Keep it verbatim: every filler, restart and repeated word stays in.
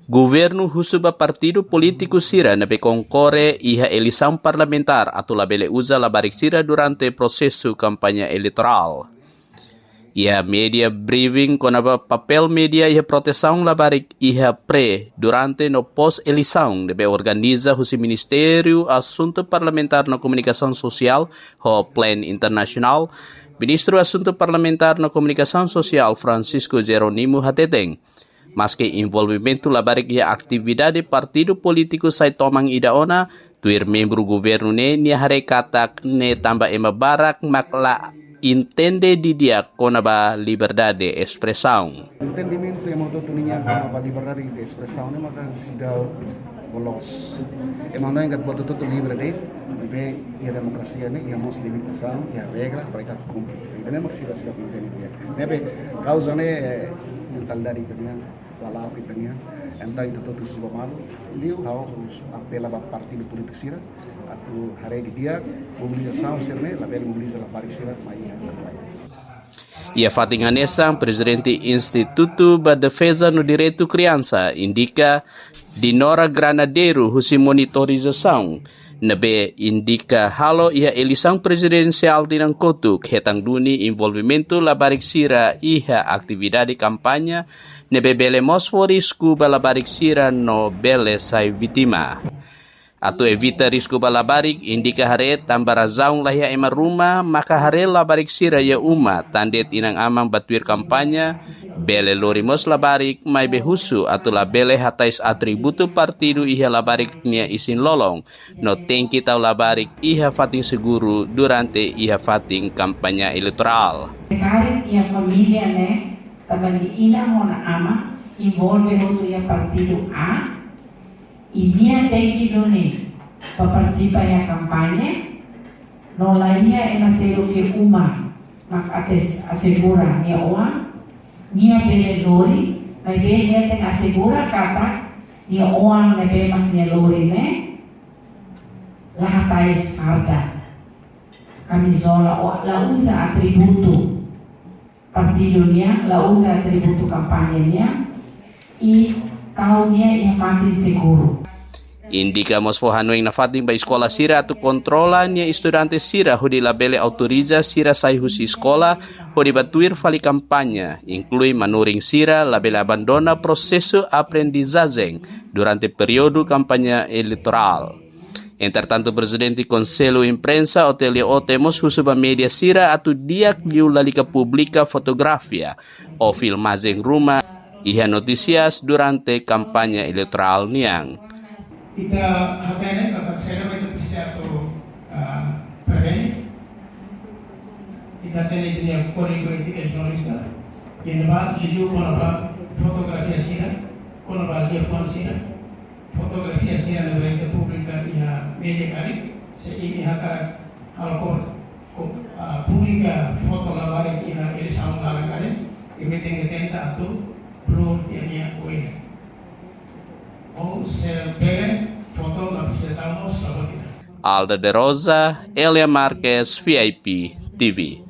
Governu husu ba partidu polítiku sira ne'ebé konkorre iha eleisaun parlamentár atu labele uza labarik sira durante prosesu kampaña eleitorál. Iha media briefing kona-ba papél media iha protesaun labarik iha pré, durante no pós eleisaun ne'ebé organiza husi Ministériu Asuntu Parlamentár no Komunikasaun Sosiál ho Plan Internasionál, Ministru Asuntu Parlamentár no Komunikasaun Sosiál Francisco Jerónimo hateten, maske envolvimentu labarik iha atividade partidu polítiku sai toman ida ona, tuir membru governu ne'e nia haree katak ne'e tanba ema barak mak la entende didi'ak kona-ba liberdade espresaun. Entendimentu ema hotu-hotu nian kona-ba liberdade de espresaun ne'e maka seidauk loloos. Ema hanoin katak buat hotu-hotu livre de'it, maibé iha demokrasia ne'e iha mós limitasaun, iha regra para ita kumpre. Ida-ne'e mak seidauk, seidauk entende didi'ak. Ne'ebé kauza ne'e, eh, mentalidade ita-nian, lala'ok ita-nian. Entaun ita hotu-hotu husu ba malu, liu ha'u husu apela ba partidu polítiku sira atu haree didi'ak, mobilizasaun sira-ne'e labele mobiliza labarik sira mai iha. Iha fatin hanesan, Prezidente Institutu ba Defeza no Direitu Kriansa, INDIKA, Dinora Granadeiru, husi monitorizasaun ne'ebé INDIKA halo iha eleisaun prezidensiál tinan kotuk, hetan duni envolvimentu labarik sira iha atividade kampaña ne'ebé bele mós fó risku ba labarik sira no bele sai vítima. Atu evita risku ba labarik, INDIKA haree tanba razaun laiha ema ruma, maka haree labarik sira iha uma, tan de'it inan-aman ba tuir kampaña, bele lori mós labarik, maibé husu atu labele hatais atributu partidu iha labarik nia isin-lolon, no tenke tau labarik iha fatin seguru durante iha fatin kampaña eleitorál. Se karik iha família ne'e, tanba nia inan ho nia aman envolve hotu iha partidu A, i nia tenke duni ba partisipa iha kampaña, no laiha ema seluk iha uma mak atu asegura nia oan, nia bele lori, maibé nia tenke asegura katak nia oan ne'ebé mak nia lori ne'e la hatais farda, kamizola, ou la uza atributu partidu nian, la uza atributu kampaña nian, i tau nia iha fatin seguru. INDIKA mós fó hanoin nafatin ba eskola sira atu kontrola nia estudante sira hodi labele autoriza sira sai husi eskola hodi ba tuir fali kampaña, inklui manorin sira labele abandona prosesu aprendizajen durante períodu kampaña eleitorál. Entretantu, Prezidente Konsellu Imprensa, Otelio Ote, mós husu ba media sira atu di'ak liu lalika publika fotografia ou filmajen ruma iha notísias durante kampaña eleitorál nian. Ita hatene katak sira mak ita presiza atu, ah, prevene. Ita hatene ita-nia Kódigu Étika Jornalista, iha ne'ebá liuliu kona-ba fotografia sira, kona-ba liafuan sira, fotografia sira ne'ebé ita publika iha media karik, se imi hakarak halo ko-, ko-, ah, publika foto labarik iha eleisaun laran karik, imi tenke tenta atu blur tiha nia oin. Ou se bele foto la presiza tau mós la buat ida. Alda de Rosa, Elia Marques, V I P T V.